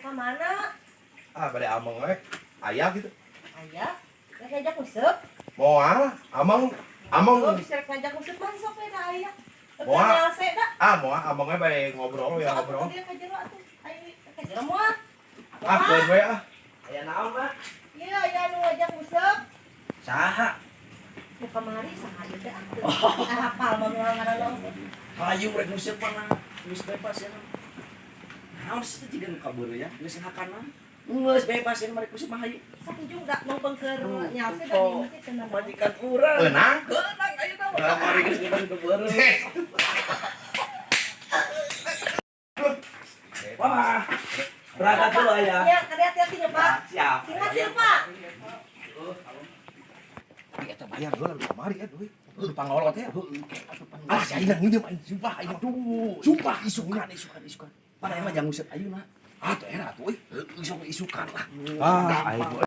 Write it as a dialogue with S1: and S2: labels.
S1: Rek ka mana?
S2: Ah, bade ameng we. Aya gitu.
S1: Aya. Rek ngajak nguseup.
S2: Moal, ameng, ameng.
S1: Oh, bisa rek ngajak nguseup mah sok we da aya.
S2: Moal.
S1: Nyalse da.
S2: Ah, moal ameng we bade ngobrol ya
S1: Sok atuh
S2: ngobrol.
S1: ka dieu ka jero atuh. Ayo ka jero moal.
S2: Ah, keun we ah.
S3: Aya naon, Mak?
S1: Iya, aya nu ngajak nguseup.
S3: Saha?
S1: Nu kamari saha ieu teh atuh. Ah, hafal mah nu ngaranna oge.
S3: Hayu rek nguseup mah geus bebas ya. Naon sih teh jiga nu kabeur ya? Geus hakana. Geus bebas ya rek nguseup mah hayu.
S1: Sok ujung da mangpengker nyalse da di masjid teh naon.
S3: Majikan urang.
S2: Beunang.
S3: Beunang ayeuna mah kamari geus nyeban kebeureuh. Wah. Berangkat dulu ayah.
S1: Ya, kade hati-hati nya, Pak.
S3: Siap.
S1: Sing hasil, Pak.
S2: Tapi eta bayar heula nu kamari eh duit. Lu pangolot ya. Ah, si aing nginjem aing sumpah aing.
S3: Aduh,
S2: Sumpah.
S3: Isukan, isukan, isukan. Pada emang jangan nguseup ayeuna.
S2: Ah, tuh era tuh euy.
S3: Heueuh, sok isukan lah.
S2: Ah, aing.